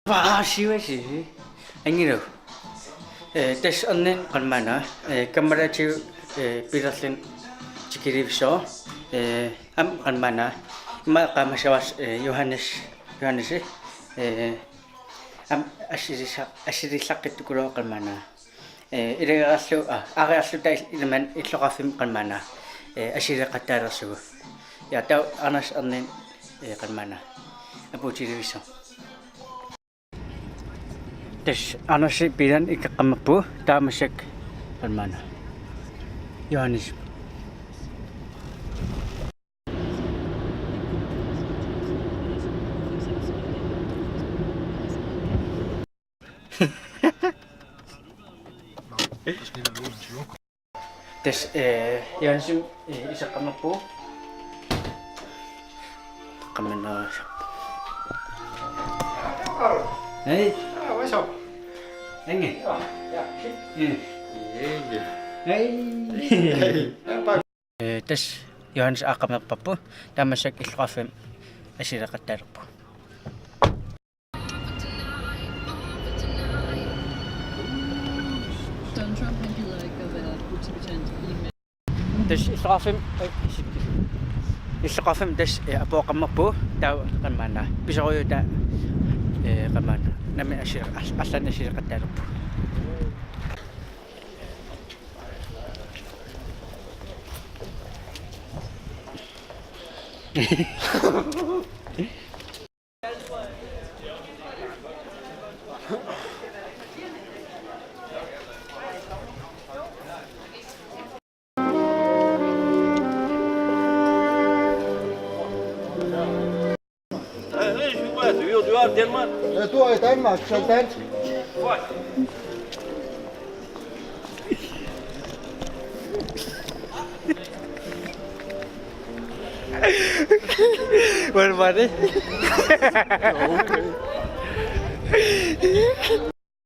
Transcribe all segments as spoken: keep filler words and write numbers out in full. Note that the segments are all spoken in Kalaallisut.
Vaa, siuasi. Angilu. Eh, tassa erniinnaq qanoq maanna, eh, kammalaatigut, eh, pilerlin tikilivissoq. Eh, aamma qanoq maanna, ima eqqaamassavarsi, eh, Johannes, Johannesi, eh, aamma assilissa-, assilillaqqittukuluuvoq qanoq maanna. Eh, ilagiarlu, ah, aariarluta il-, ilimani illoqarfimmi qanoq maanna, eh, assileqattaalersugut. Ja, taava Anders erniinnaq, eh, qanoq maanna apuutilivissoq. Tassa Andersi piilan ikeqqammerpugut, taava massakkut qanoq maanna Johannes. Tassa, eh, Johannes, eh, iseqqammerpugut. Qamannaarisarpu. Hej. Ja, hvad så? Inge. Ja, ja. Mm. Ja, ja. Hej. Hej. Ja, bare. Eh, tassa Johannes aaqqammerparput, taava massakkut illoqarfimmi assileqattaalerpugut. Donald Trump, han gider ikke at være politibetjent i... Tassa illoqarfimmi, eh, illoqarfimmi tassa, eh, apuuqqammerpugut, taava qanoq maanna pisorujuuta, eh, qanoq maanna nammineq assile-, all-, allanut assileqattaalerpugut. Jeg bor i Danmark, så dansk. Hvordan var det?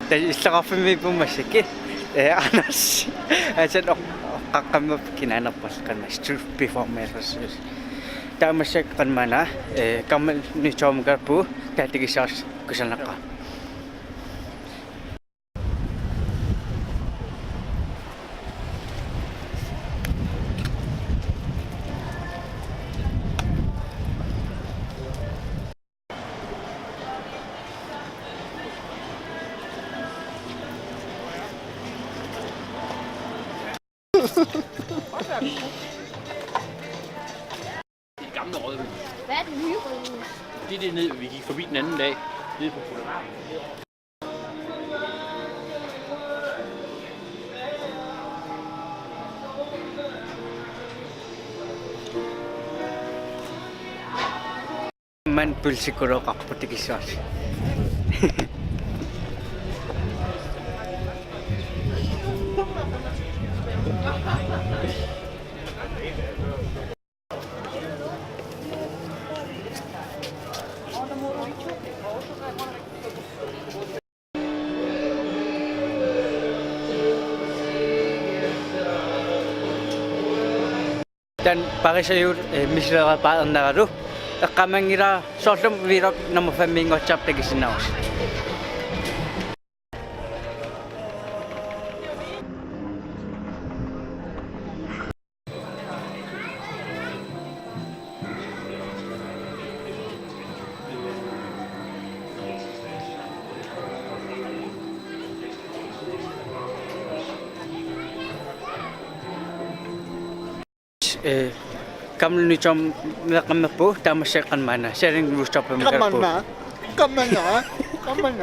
Tassa illoqarfimmiippugut massakkut, eh, Anders. Aatsaat oq-, oqqaqqammerpugut kinaanerpallu qanoq maanna street performance. Taava massakkut qanoq maanna, eh, Gammel Nytorv-ikkut, taava tikissavarsi kusanaqaaq. Det er det gamle rådhus. Hvad er det nye rådhus? Det er det ned, vi gik forbi den anden dag. Nede på Boulevarden. Aamma politikkulooqarpoq tikissavarsi. Taanna Parisajuit, eh, misilerpaarneralu eqqaamanngilara, soorlumi vlog nummer fem-innguatsiarpoq takusinnaavusi. Eh, Gammel Nytorv-ikkut meeqqammerpugut, taava massakkut qanoq maanna Salling Rooftop-imut meeqqammerpugut. Kom, mand. Kom, mand. Kom, mand.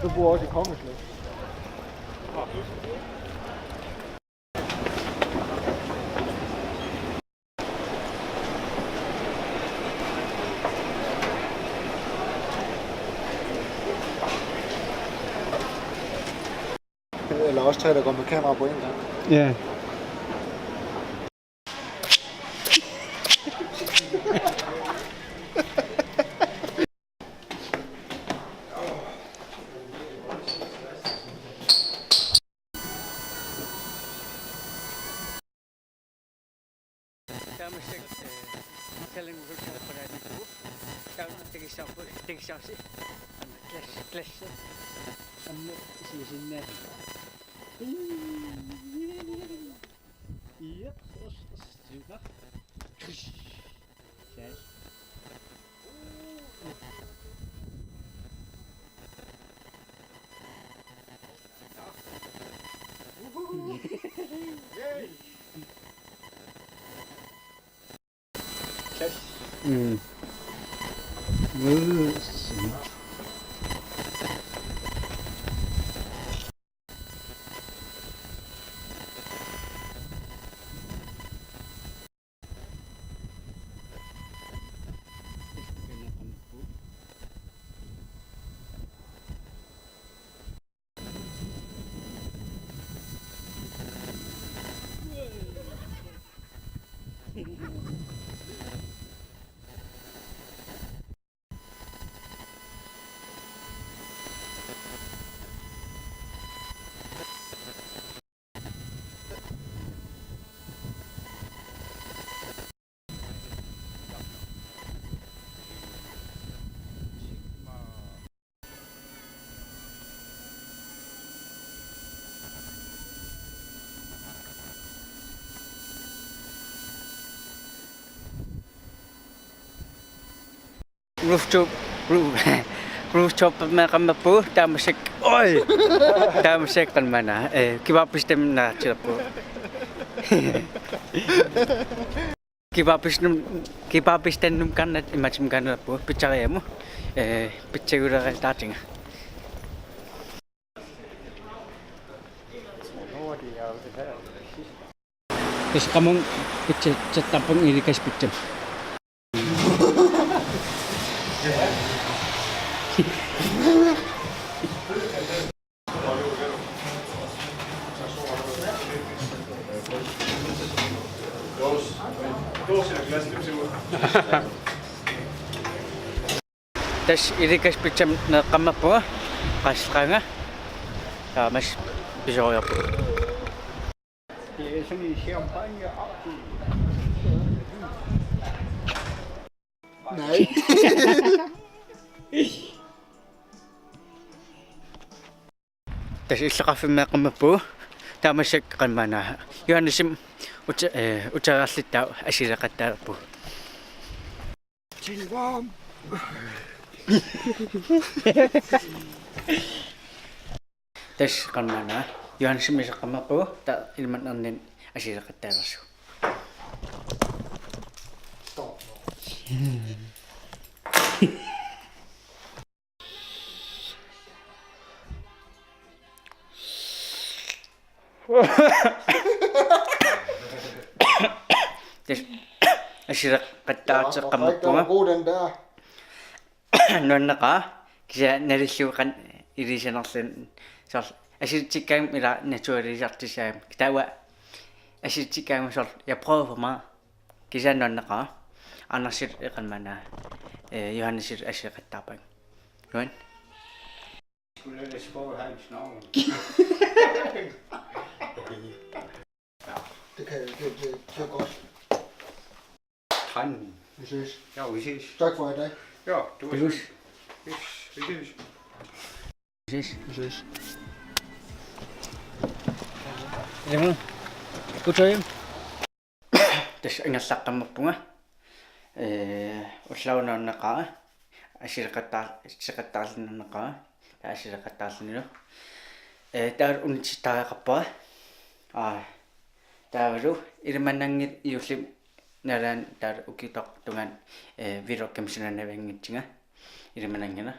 Du bor også i Kongens Lyst. Eller også tre, der går med kamera på en gang. Ja. Taava tagissavarput, tagissavarsi. Aamma glas, glas. Aamma isigisinnaavit. Iiaq, os, os, os. Saas. Mm. Mm. Rooftop, roof-, rooftop meeqqammerpugut taamaaseq, oi! Taamaaseq qanoq maanna, eh, kivaapis tamanna aatsalerpugut. Kivaapis num-, kivaapis tannum kanat imatim kanalerpugut pizzeriamut, eh, pizzaguleraataartinga. Tassa qamunga pizza tattarpunga Ilikkasat Pizzami. Tassa Ilikkasat Pizzami meeqqammerpunga, qasseqanga. Taava massa pisoriarpunga. Nej. Tassa illoqarfimmi meeqqammerpugut, taamaaseq qanoq maanna, Johannesimi uta-, eh, uteriarluta taava assileqattaalerpugut. Tassa qanoq maanna, Johannesimi iseqqammerpugut, taava ilimanarnerni assileqattaalersugut. Tassa assileqattaareqqammerpunga. Nuanneqaaq, kisianni nalillugu qanoq iliuuseqarluni, soorlu assilikkaangama ila naturalisartussaagami. Taava assilikkaangama soorlu, jeg prøver for meget. Kisianni nuanneqaaq. Andersip qanoq maanna, eh, Johannesip assileqattaarpara. Nuann'. Skulle ellers få hans navn. Det kan, det, det, det er godt. Tanden. Vi ses. Ja, vi ses. Tak for i dag. Ja, du er Vi ses. Yes, vi ses. Vi ses. Vi ses. Jamen, god tøj. Tassa ingerlaqqammerpunga. Eh, ullaalu nuanneqaaq. Assileqattaar-, assileqattaarluni nuanneqaaq. Taava assileqattaarlunilu. Eh, taava unitsitaareqarpara. Aa, taavalu ilimananngilaq juullip nalaani taava ukiup tungaanut, eh, vlogimik sinanavianngitsunga. Ilimananngilaq.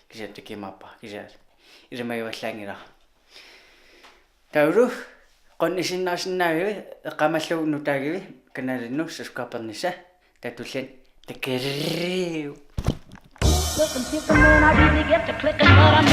Kisianni takimaappa, kisianni ilimagivallaanngilara. Taavalu, qanoq isinnaasinnaaviuk, eqqaamallugu nutaagivit, kanalinnut subscribernissat, taava tulliani, takeriiu. Looking, thinking, man, I really get to clicking, but I'm